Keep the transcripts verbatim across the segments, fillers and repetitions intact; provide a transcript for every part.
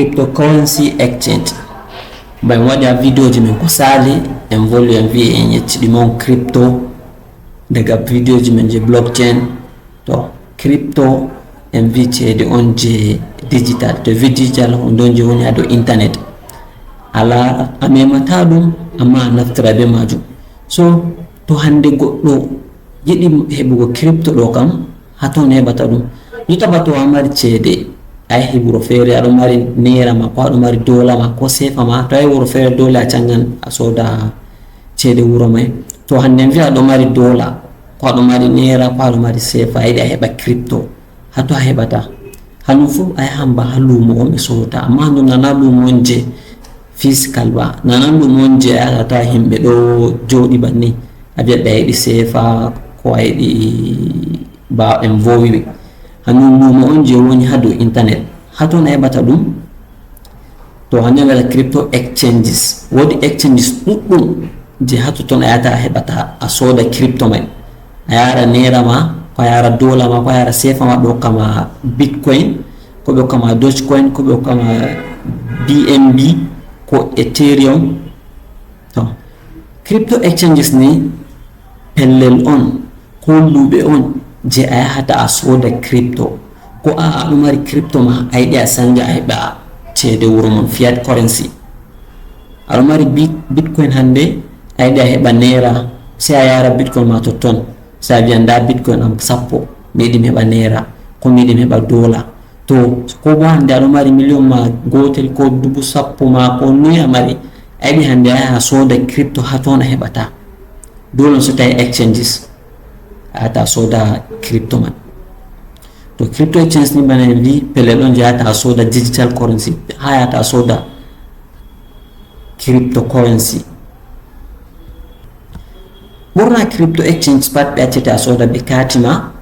Cryptocurrency exchange. Mbaɗen waɗi a vidéo ji men ko saali, en voli, en wi, en yecci ɗi mon crypto daga vidéo ji men je blockchain. To crypto en wi ceede on je digital. To wi digital, on ɗon je woni ha dow internet. Ala a memata ɗum, amma a naftira be majum. So to hande goɗɗo yiɗi heɓugo crypto ɗo kam, ha ton heɓata ɗum. Jotta ba to a mari ceede, a yahi wuro feere, aɗo mari naira ma, ko aɗo mari dola ma, ko sefa ma, to a yahi wuro feere dole a canjan a soda ceede wuro mai. To hande en vi'a aɗo mari dola, ko aɗo mari naira, ko aɗo mari sefa, a yiɗi a heɓa crypto, ha to a heɓata? Hanjum fu a yahan ba ha lumo on ɓe sodata, amma hanjum nana lumo on je physical ba, nana lumo on je a yahata himɓe ɗo joɗi banni, a vi'a ɓe a yiɗi sefa, ko a yiɗi ba en vowi ɓe. Hanjum lumo on je woni ha dow internet, ha ton a heɓata ɗum. To hanjum ɓe waɗa crypto exchanges, wodi exchanges ɗuɗɗum je ha totton a yahata a heɓata a soda crypto mai. A yara naira ma, ko a yara dola ma, ko a yara sefa ma, ɓe hokka ma bitcoin, ko ɓe hokka ma dogecoin, ko ɓe hokka ma B N B, ko ethereum. To crypto exchanges ni pellel on ko luuɓe on je a yahata a soda crypto, ko a aɗo mari crypto ma a yiɗi a sanja a heɓa ceede wuro mon, fiat currency. Aɗo mari bit- bitcoin hande, a yiɗi a heɓa naira, sai a yara bitcoin ma totton, sai a vi'a nda bitcoin am sappo, mi yiɗi mi heɓa naira, ko mi yiɗi mi heɓa dola. To ko bo hande aɗo mari million ma gotel ko dubu sappo ma ko noy a mari, a yiɗi hande a yaha a soda crypto ha ton a heɓata. Dole on sotta exchanges a yahata a soda crypto man. To crypto exchange ni bana en vi pellel on je a yahata a soda digital currency, ha a yahata a soda cryptocurrency. Ɓurna crypto exchange pat ɓe accete a soda be kati ma.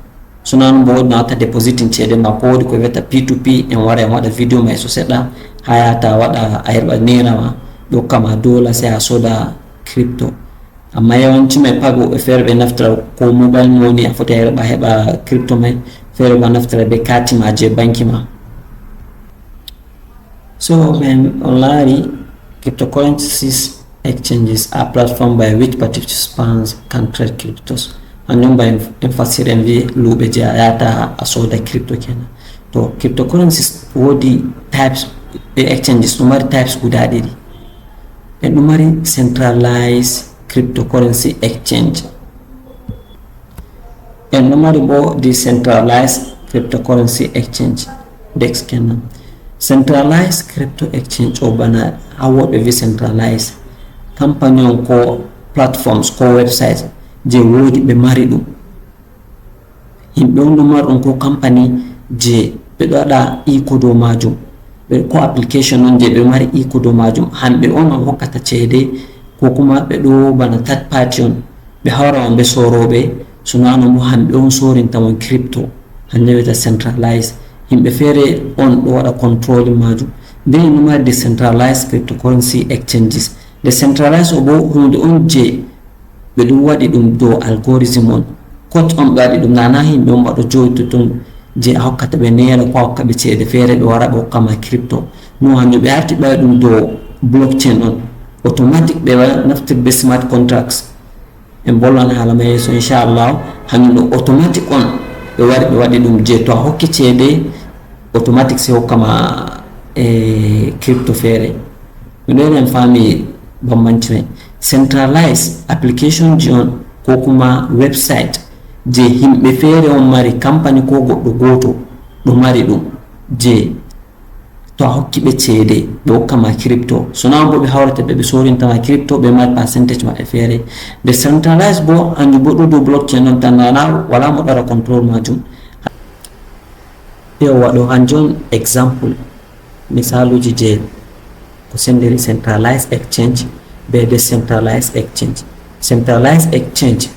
Sona non bo wodi na watta depositing ceede ma, ko wodi ko wi'ata P two P, en wara en waɗa video mai so seɗɗa. Ha a yahata a waɗa a heɓa naira ma, ɓe hokka ma dola sai a soda crypto. Amma yawanci mai pat woɓɓe feere ɓe naftira ko mobile money, a foti a heɓa heɓa crypto mai, feere bo a naftira be kati ma je banki ma. So ɓen on laari, cryptocurrencies exchanges are platform by which participants can trade cryptos. Hanjum ba en fasiri en vi luuɓe je a yahata a soda crypto kenan. To cryptocurrencies wodi types, ɓe exchanges ɗo mari types guda ɗiɗi. En ɗo mari centralized cryptocurrency exchange. En ɗo mari bo decentralized cryptocurrency exchange, dex kenan. Centralized crypto exchange o bana ha woɓɓe vi centralized, company on ko platforms ko website je wodi ɓe mari ɗum. Himɓe on ɗo mari ɗum ko company je ɓe ɗo waɗa iko dow majum, ɓe ko application on je ɓe mari iko dow majum, hamɓe on on hokkata ceede, ko kuma ɓe ɗo bana third party on, ɓe hawra on be soroɓe. Sona non bo hamɓe on sorinta mon crypto, hanjum wi'ata centralized. Himɓe feere on ɗo waɗa controlling majum. Nden en ɗo mari decentralized cryptocurrency exchanges. Decentralized o bo hunde on je ɓe ɗum waɗi ɗum dow algorithm on. Kot on ɓe waɗi ɗum, nana himɓe on ba ɗo joɗi totton je a hokkata ɓe naira ko a hokka ɓe ceede feere ɓe wara ɓe hokka ma crypto. No hanjum ɓe arti ɓe waɗi ɗum dow blockchain on. Automatic ɓe wa- naftiri be smart contracts. En bolwan hala mai yeeso inchallah. Hanjum ɗo automatic on ɓe wari ɓe waɗi ɗum je to a hokki ceede automatic sai hokka ma e crypto feere. Mi ɗo en faami bambanci mai. Centralized application ji on ko kuma website je himɓe feere on mari, company ko goɗɗo goto ɗo mari ɗum je to a hokki ɓe ceede ɓe hokka ma crypto. Sona bo ɓe hawrata ɓe ɓe sorinta ma crypto ɓe mari percentage maɓɓe feere. Decentralized bo hanjum bo ɗo dow blockchain on tan, nana wala mo ɗo waɗa control majum. Yawwa ɗo hanjum on example misaluji je ko sendiri centralized exchange be decentralized exchange. Centralized exchange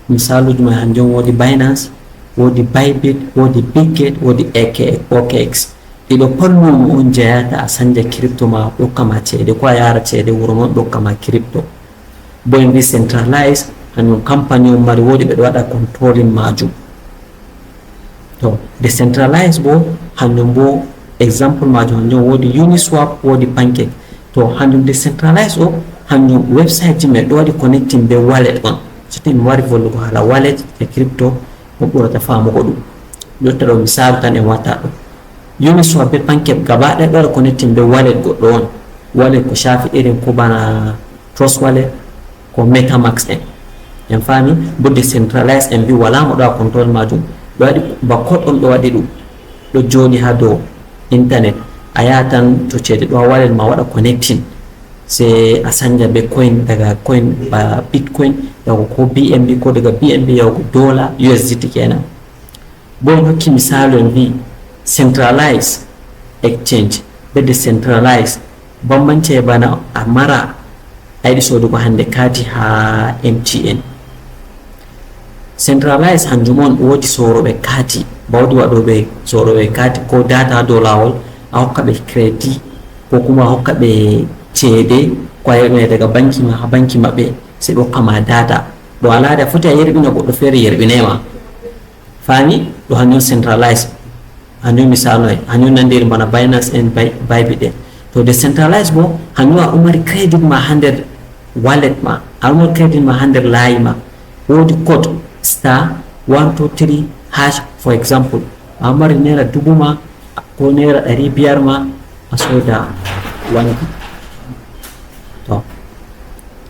misaluji mai hanjum wodi Binance, wodi Bybit, wodi Bitget, wodi A K, O K X. Ɗiɗo pat lumo on je a yahata a sanja crypto ma ɓe hokka ma ceede, ko a yara ceede wuro mon ɓe hokka ma crypto. Bo en vi centralized, hanjum company on mari, wodi ɓe ɗo waɗa controlling majum. To decentralized bo hanjum bo Exemple majum hanjum woodi Uniswap, woodi Pancake. To hanjum decentralized o, hanjum website ji men ɗo waɗi connecting be wallet on. Surtout mi wari vollugo hala wallet e crypto, on ɓurata famugo ɗum. Jotta ɗo misalu tan en watta ɗo. Uniswap be Pancake gaba ɗaya ɗo waɗa connecting be wallet goɗɗo on. Wallet ko shafi irin ko bana Trust Wallet, ko Metamask en. En faami? Bo decentralized en mbi wala mo ɗo a control majum. Ɓe waɗi ba code on ɓe waɗi ɗum. Ɗo jooɗi ha dow internet. A yaha tan to ceede ɗo ha wallet ma waɗa connecting. Se a sanja be coin daga coin ba Bitcoin, yahugo ko B N B, ko daga B N B yahugo dollar, U S D T kenan. Bo en hokki misalu en mbi centralized exchange be decentralized. Bambanci e bana a mara a yiɗi sodugo hande kati ha M T N. Centralized hanjum on woodi soroɓe kati, ba woodi waɗoɓe soroɓe kati ko data ha dow lawol, a hokka ɓe credit ko kuma a hokka ɓe ceede ko a yerɓina daga banki ma ha banki maɓɓe, se ɓe hokka ma data. Ɗo a laari a foti a yerɓina goɗɗo feere yerɓinay ma. Faami? Ɗo hanjum centralized. Hanjum misalu en. Hanjum nandiri bana Binance en Bi-, Bybit en. To decentralized bo, hanjum a ɗo mari credit ma ha nder wallet ma. A ɗo mari credit ma ha nder laayi ma. Woodi code star one two three hash, for example. A ɗo mari naira dubu ma, ko naira ɗari biyar ma, a soda wangi. To,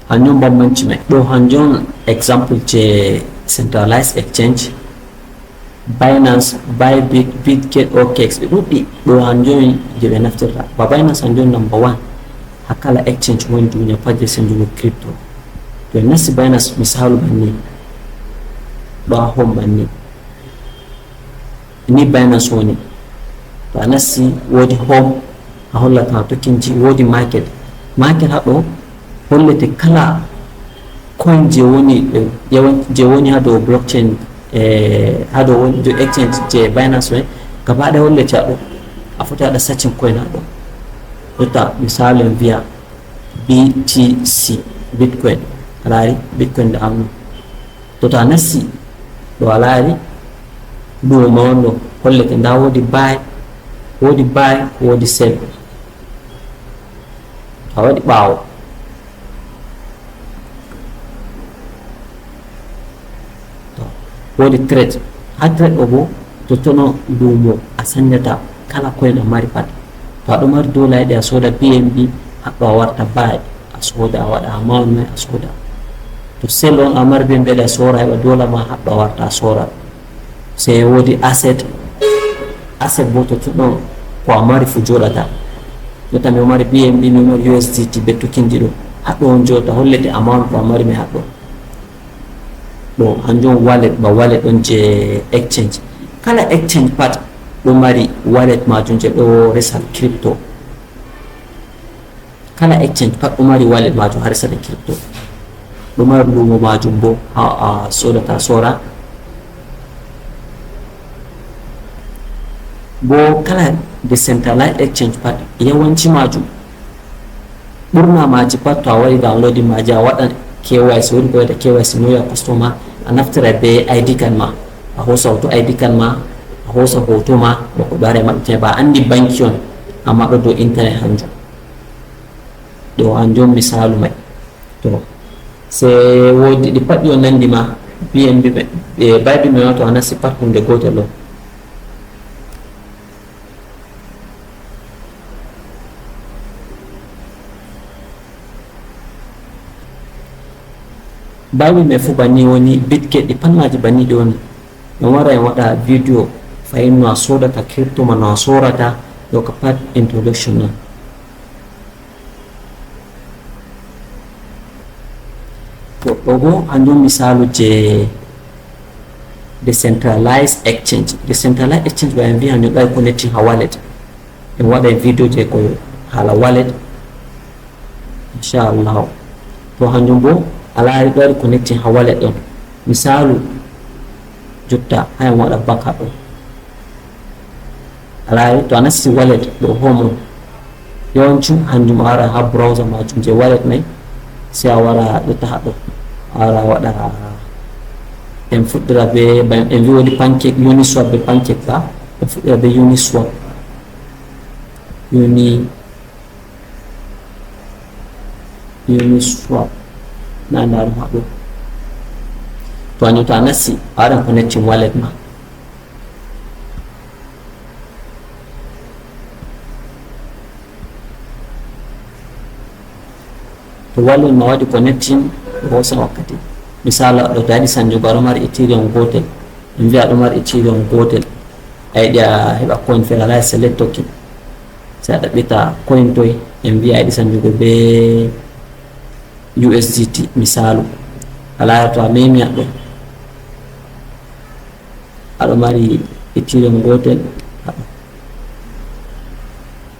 hanjum bambanci mai. Ɗo hanjum exemple je centralized exchange. Binance, Bybit, Bitget, O K X, ɓe ɗuɗɗi. Ɗo hanjum je ɓe naftirta. Ba Binance hanjum number one. Ha kala exchange woni duniya pat je sendugo crypto. To en nasti Binance misalu banni. Ɗo ha home banni. Ni Binance woni. To a nasti woodi home, a hollata tokenji, woodi market. Market haɗo hollete kala coin je woni, eh, yawan-, je woni ha dow blockchain, eh, ha dow woni dow exchange je Binance woni. Gaba ɗaya hollete haɗo. A foti a waɗa searching coin haɗo. Jotta misalu en viya B T C, Bitcoin. A laari Bitcoin da amno. To, to a nasti ɗo a laari lumo on ɗo hollete nda woodi buy, woodi buy, woodi sell. To a waɗi ɓaawo. To, woodi trade. Ha trade ɗo bo, totton on lumo a sanjata kala coin a mari pat. To a ɗo mari dollar a yiɗi a soda B N B, haɗɗo a warta buy, a soda, a waɗa amount mai, a soda. To sell on a mari B N B a yiɗi a sora, a heɓa dollar ma, haɗɗo a warta a sora. Se woodi asset, asset bo totton on ko a mari fu joɗata. Jotta mi mari B N B, mi mari U S D T be tokenji ɗo. Haɗɗo on joɗata, hollete amount ko a mari mai haɗɗo. Ɗo hanjum wallet, ba wallet ɗon je exchange. Kala exchange pat ɗo mari wallet majum je ɗo resa crypto. Kala exchange pat ɗo mari wallet majum ha resata crypto. Ɗo mari lumo majum bo ha a sodata sora. Bo kala decentralized exchange pat yawanci majum ɓurna maaji pat, to a waɗi downloading maaji, a waɗan K Y C, woodi ko wiyata K Y C, know your customer, a naftira be I D card ma, a hoosa hoto I D card ma, a hoosa hoto ma, bako ɓe wara ɓe maɓɓitina, ba a andi banki on, amma ɗo dow internet hanjum. Ɗo hanjum misalu mai. To, se woodi ɗi pat ɗi on nandi ma, B N B mai, e, Bybit mai ma to a nasti pat hunde gotel on. Bybit mai fu banni woni, Bitget ɗi pat maaji banni ɗi woni. En wara en waɗa video fahin no a sodata crypto ma no a sorata, ɗo ka pat introduction on. Goɗɗo bo hanjum misalu je decentralized exchange. Decentralized exchange ba en vi hanjum ɗo e connecting ha wallet. En waɗa video je ko hala wallet. Inchallahu. To hanjum bo a laari ɗo waɗi connecting ha wallet ɗon. Misalu jotta ha en waɗa baka ɗo. A laari, to a nasti wallet ɗo home on, yawanci hanjum a wara ha browser majum je wallet mai, sai a wara ɗo ta haɗo, a wara a waɗa, en fuɗɗira be, en vi woodi Pancake, Uniswap be Pancake ba, en fuɗɗira be Uniswap. Uni, Uniswap. Na ndaar ma ɗo. To a ñota nasi, a waɗan connecting wallet ma. To wallet ma waɗi connecting, hoosa wakkati. Misala, ɗo to a yiɗi sanjugo, aɗo mari Ethereum gotel. En mbiya aɗo mari Ethereum gotel. A yiɗi a heɓa coin feere, alaa select token. Sai a ɗaɓɓita coin toy, en mbiya a yiɗi sanjugo be U S D T, misalu. Alaa to a memi aɗo. Aɗo mari Ethereum gotel.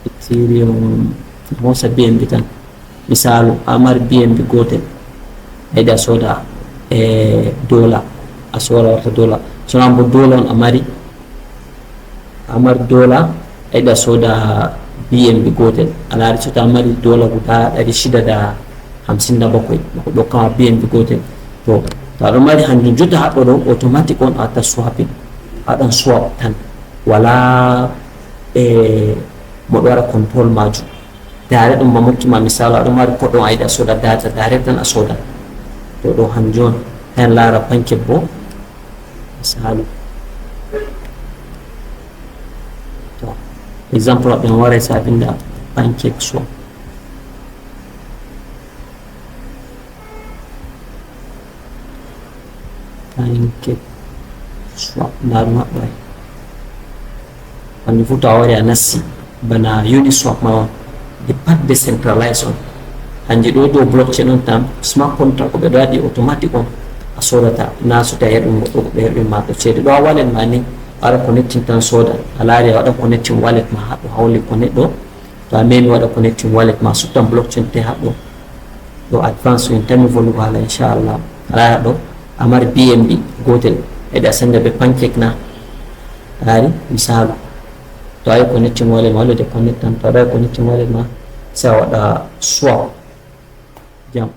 Ethereum, hoosa B N B tan. Misalu, a mari B N B gotel. A yiɗi a soda, e, dollar. A soda warta dollar. Sona mbo dollar on a mari. A mari dollar, a yiɗi a soda B N B gotel. A laari so ta mari dollar guda ɗari shida da hamsin da bakwai. Ko ɗo kama B N B gotel. To, to aɗo mari hanjum jotta haɗɗo ɗo, automatic on a watta swapping. A waɗan swap tan. Wala, e, mo ɗo waɗa control majum. Dare ɗum ba mokki ma misal, aɗo mari ko ɗon a yiɗi a soda data, dare tan a soda. To ɗo hanjum on, hen laara panke bo. Misalu. To, exemple, aɗo waɗa sa binda pancake so. Pancake swap, ndaar maɓɓa. Hanjum fu to a wari a nasti, bana Uniswap ma on, ɗi pat decentralized on. Hanji ɗo dow blockchain on tan, smart contract ko ɓe ɗo waɗi automatic on, a sodata, na sota yeɗum goɗɗo ko ɓe heɓi ma ɗo ceede. Ɗo a wallet ma ni, a waɗa connecting tan soda, a laari a waɗa connecting wallet ma haɗo hawli ko neɗɗo, to a memi waɗa connecting wallet ma, suttan blockchain te haɗo. Ɗo advance en tami volugo hala, inchallah. A laara ɗo, a mari B N B gotel, a yiɗi a senda be pancake na. A laari, misalu. To a yi connecting wallet ma, walla de connect tan, to a waɗa connecting wallet ma, sai a waɗa swap. Jam.